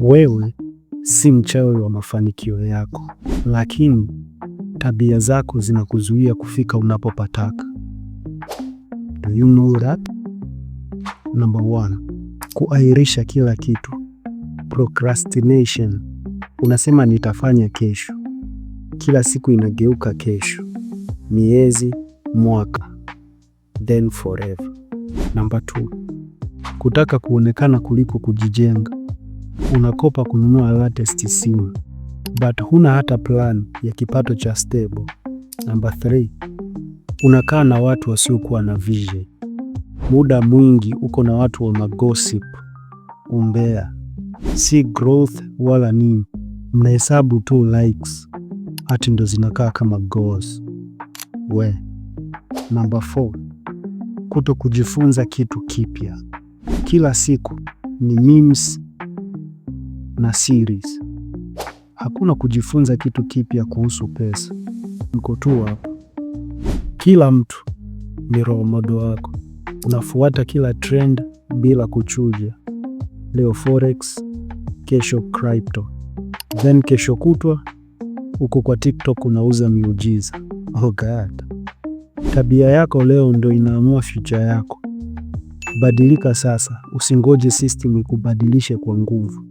Wewe si mchawi wa mafanikio yako, lakini tabia zako zinakuzuia kufika unapopataka. Do you know that? Number one, kuahirisha kila kitu. Procrastination. Unasema nitafanya kesho. Kila siku inageuka kesho, miezi, mwaka, then forever. Number two, kutaka kuonekana kuliko kujijenga. Unakopa kununua latest simu but huna hata plan ya kipato cha stable. Number three, unakaa na watu wasiokuwa na vision. Muda mwingi uko na watu wa magossip, umbea, si growth wala nini, mnahesabu tu likes, ati ndo zinakaa kama goals. We. Number four, kuto kujifunza kitu kipya. Kila siku ni memes na series. Hakuna kujifunza kitu kipya kuhusu pesa. Mko tu hapo. Kila mtu ni role model wako. Unafuata kila trend bila kuchuja. Leo forex, kesho crypto, then kesho kutwa uko kwa TikTok unauza miujiza. Oh God. Tabia yako leo ndo inaamua future yako. Badilika sasa, usingoje system ikubadilishe kwa nguvu.